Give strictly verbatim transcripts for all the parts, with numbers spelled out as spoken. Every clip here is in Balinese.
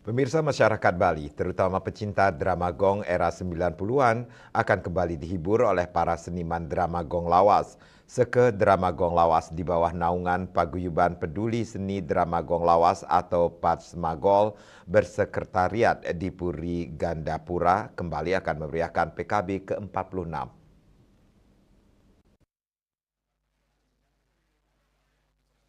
Pemirsa, masyarakat Bali, terutama pecinta drama gong era sembilan puluhan, akan kembali dihibur oleh para seniman drama gong lawas. Seke Drama Gong Lawas di bawah naungan Paguyuban Peduli Seni Drama Gong Lawas atau Padsmagol bersekretariat di Puri Gandapura kembali akan memeriahkan P K B ke empat puluh enam.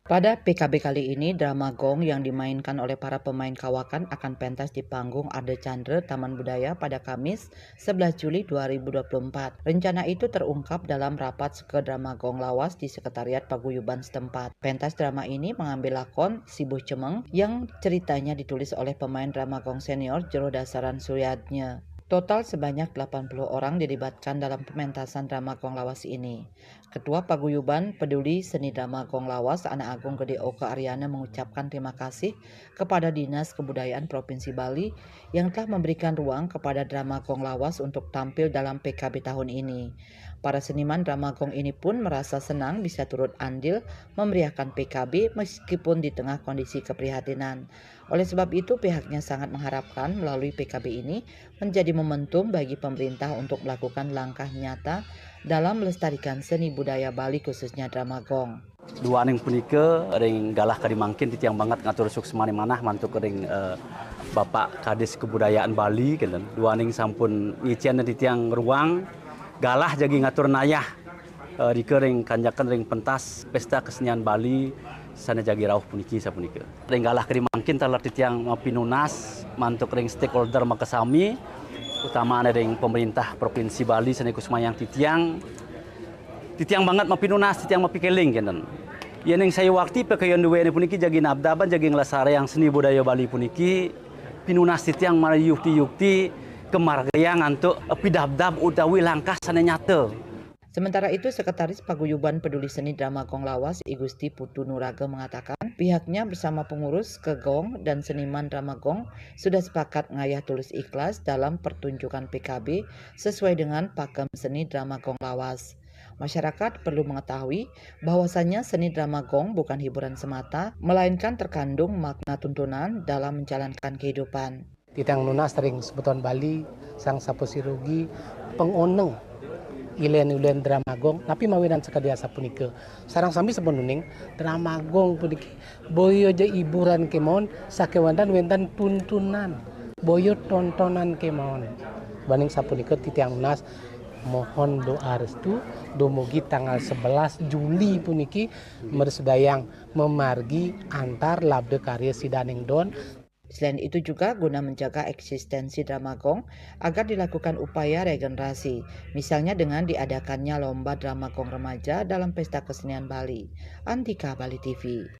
Pada P K B kali ini, drama gong yang dimainkan oleh para pemain kawakan akan pentas di panggung Ardha Candra, Taman Budaya, pada Kamis, sebelas Juli dua ribu dua puluh empat. Rencana itu terungkap dalam rapat Seke Drama Gong Lawas di Sekretariat Paguyuban setempat. Pentas drama ini mengambil lakon Sibuh Cemeng yang ceritanya ditulis oleh pemain drama gong senior Jero Dasaran Suyadnya. Total sebanyak delapan puluh orang dilibatkan dalam pementasan drama gong lawas ini. Ketua Paguyuban Peduli Seni Drama Gong Lawas, Anak Agung Gede Oka Aryana, mengucapkan terima kasih kepada Dinas Kebudayaan Provinsi Bali yang telah memberikan ruang kepada drama gong lawas untuk tampil dalam P K B tahun ini. Para seniman drama gong ini pun merasa senang bisa turut andil memeriahkan P K B meskipun di tengah kondisi keprihatinan. Oleh sebab itu, pihaknya sangat mengharapkan melalui P K B ini menjadi momentum bagi pemerintah untuk melakukan langkah nyata dalam melestarikan seni budaya Bali, khususnya drama gong. Duaning punika ring galah kadi mangkin titiang banget ngatur suksmaning manah mantuk ring, eh, Bapak Kadis Kebudayaan Bali, kenten. Duaning sampun ngicen titiang ruang galah jagi ngatur nayah, eh, rika ring kanjakan ring pentas pesta kesenian Bali sane jagi rauh puniki sapunika. Ring galah kadi mangkin taler titiang mapinunas mantuk ring stakeholder makasami, utamane ring pemerintah Provinsi Bali sane kusumayang titiang. Titiang banget mapinunas, titiang mapikeling kenten. Yening sayuwakti pakayun duene puniki jagi nabdaban, jagi nglestariang seni budaya Bali puniki, pinunas titiang mara yukti-yukti kamargiang antuk pidabdab utawi langkah sane nyata. Sementara itu, Sekretaris Paguyuban Peduli Seni Drama Gong Lawas, I Gusti Putu Nuraga, mengatakan pihaknya bersama pengurus Kegong dan seniman drama gong sudah sepakat ngayah tulus ikhlas dalam pertunjukan P K B sesuai dengan pakem seni drama gong lawas. Masyarakat perlu mengetahui bahwasanya seni drama gong bukan hiburan semata, melainkan terkandung makna tuntunan dalam menjalankan kehidupan. Titiang nunas ring semeton Bali, sang sapasirugi, pangoneng ilen-ilen drama gong, napi mawinan sakadi asapunika. Sareng sami sapunika, drama gong puniki boya ja hiburan kemawon, sakewanten wenten tuntunan, boya tontonan kemawon. Duaning sapunika titiang nunas mohon doa restu, dumugi tanggal sebelas Juli puniki mrasidayang mamargi antar labda karya sidaning don. Selain itu juga guna menjaga eksistensi drama gong agar dilakukan upaya regenerasi, misalnya dengan diadakannya lomba drama gong remaja dalam Pesta Kesenian Bali. Antika, Bali T V.